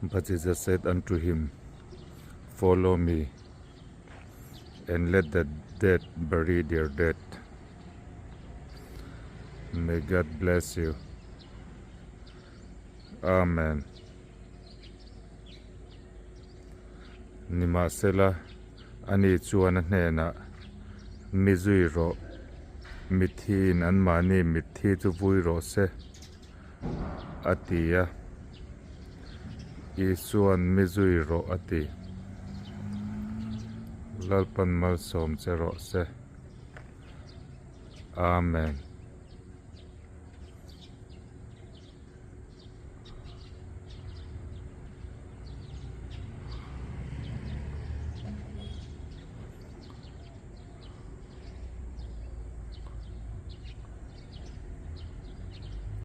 But Jesus said unto him, Follow me, and let the dead bury their dead. May God bless you. Amen. Nimahsela, ani chuan a hnenah, Mi zui rawh, mithiin anmahni mitthi chu vui rawh se, a ti a. Isua'n mi zui rawh a ti. Lalpan malsawm che rawh se. Amen.